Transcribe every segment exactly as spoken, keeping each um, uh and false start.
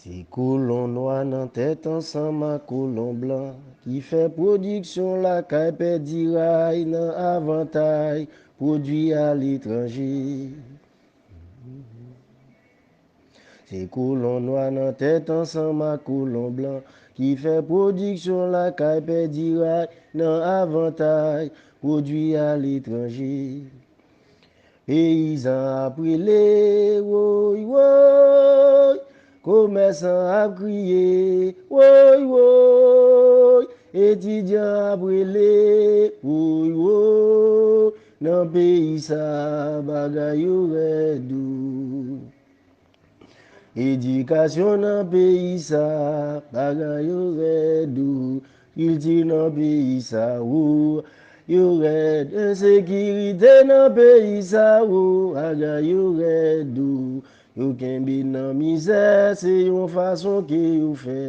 Se kolon nwa nan tèt ansanm ak kolon blan ki fè pwodiksyon lakay pèdi ray nan avantay pwodui aletranje. Se kolon nwa nan tèt ansanm ak kolon blan ki fè pwodiksyon lakay pèdi ray nan avantay pwodui aletranje. Peyizan ap rele, woy, woy. Komèsan ap kriye, woy, woy. Etidyan ap rele, woy, woy. Nan peyi sa, bagay yo rèd ou. Edikasyon nan peyi sa, bagay yo rèd ou. Kilti nan peyi sa, ou, yo rèd. Ensekirite nan peyi sa, ou, bagay yo rèd ou. Yo kenbe nan mizè, se yon fason ke yo fè.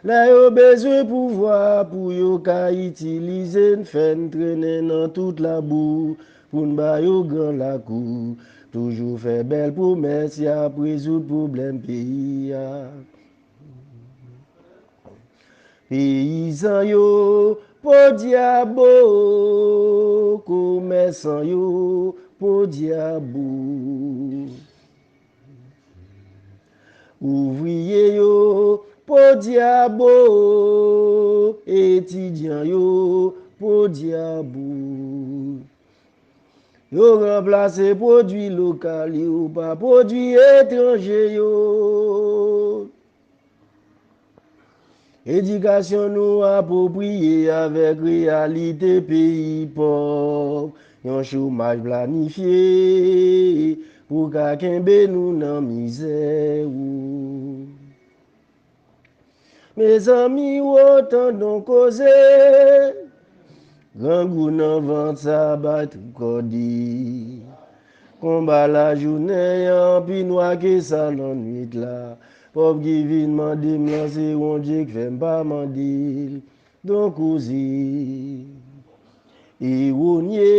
Lè yo bezwen pouvwa pou yo ka itilize n, fè n trennen nan tout labou, pou n ba yo gran lakou. Toujou fè bèl pwomès, y ap rezoud pwoblèm peyi a. Peyizan yo, podyabo, komèsan yo, podyabo. Ouvriye yo, podyabo, etidyan yo, podyabo. Yo ranplase pwodui lokal yo pa pwodui etranje yo. Edikasyon nou apwopriye avèk reyalite peyi pòv. Yon chomaj planifye pou ka kenbe nou nan mizè ou. Mezanmi, ou tande yon koze. Grangou nan vant sa bay tou kòde. Konba lajounen an pi nwa ke sa lannwit la. Pòv ki vin mande m lan se Bondye k fè m pa mande l. Donk, koze. Iwonye.